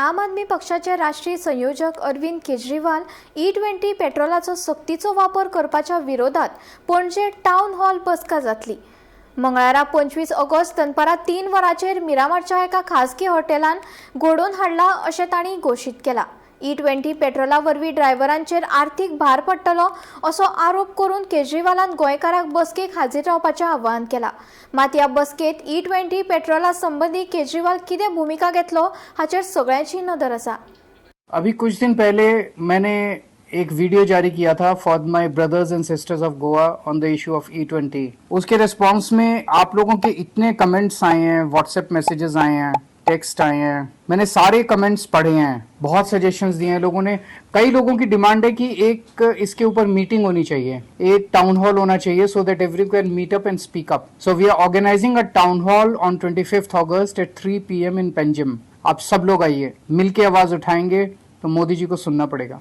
आम आदमी पक्षाचे राष्ट्रीय संयोजक अरविंद केजरीवाल ई 20 पेट्रोलाचो सक्तीचो वापर करपाच्या विरोधात पणजे टावन हॉल बसका जातली. मंगळारा 25 ऑगस्ट दनपारां 3 वरांचेर मिरामारच्या एका खासगी हॉटेलान घडोवन हाडला अशें तांणी घोशीत केला. ई 20 पेट्रोला वरवीं ड्रायव्हरांचेर आर्थीक भार पडटलो असो आरोप करून केजरीवालान गोंयकारांक बसकेक हाजीर रावपाचें आवाहन केलां. मात ह्या बसकेंत ई 20 पेट्रोला संबंदी केजरीवाल कितें भुमिका घेतलो हाचेर सगळ्यांची नदर आसा. अभी कुछ दिन पहले मैंने एक वीडियो जारी किया था for my brothers and sisters of Goa on the issue of E 20. उसके रिस्पॉन्स में आप लोगों के इतने कमेंट्स आए हैं, व्हाट्सएप मैसेजेस आए हैं, टेक्स्ट आए हैं. मैंने सारे कमेंट्स पढ़े हैं, बहुत सजेशंस दिए हैं लोगों ने. कई लोगों की डिमांड है कि एक इसके ऊपर मीटिंग होनी चाहिए, एक टाउन हॉल होना चाहिए, so that every can meet up and speak up. So we are organizing a town hall on 25th August at 3 PM in Panjim. आप सब लोग आइए, मिलके आवाज उठाएंगे तो मोदी जी को सुनना पड़ेगा.